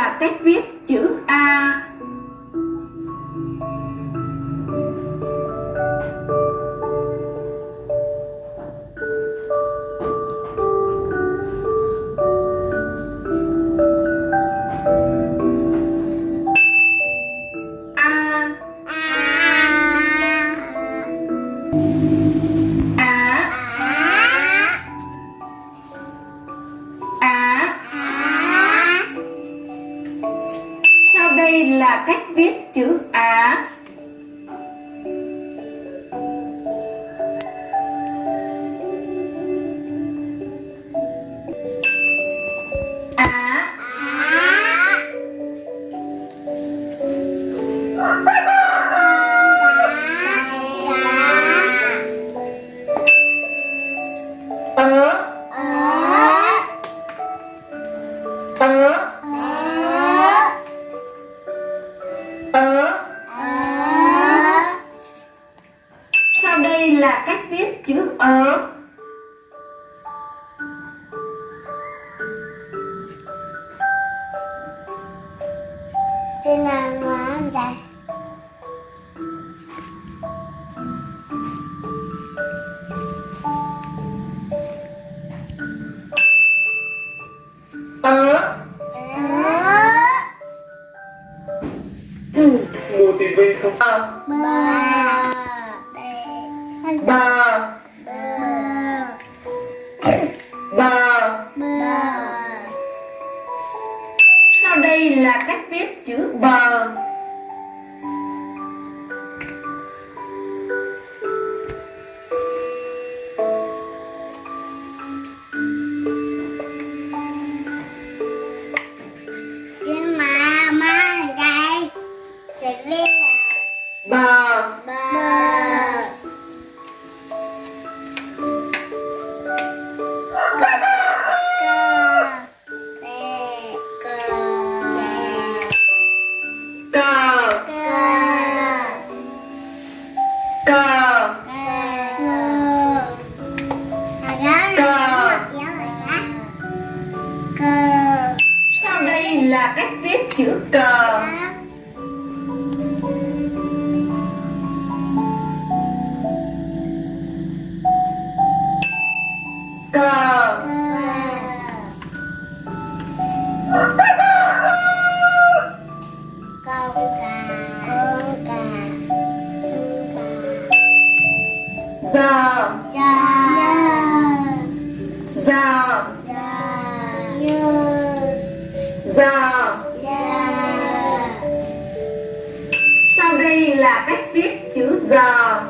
là cách viết chữ A. A. A. A. Sau đây là cách viết chữ A. A. Ớ. Ớ. Ớ. Sau đây là cách viết chữ Ö. Ớ. Bờ. Bờ. Bờ. Sau đây là cách viết chữ bờ. Chữ mà má cái chữ viết là bờ. Bờ. Cờ. Cờ. Cờ. Cờ. Cờ. Cờ. Cờ. Sau đây là cách viết chữ cờ. Cờ. Con gà. Con gà. Con gà. Giờ. Giờ. Giờ. Giờ. Giờ. Giờ. Sau đây là cách viết chữ giờ.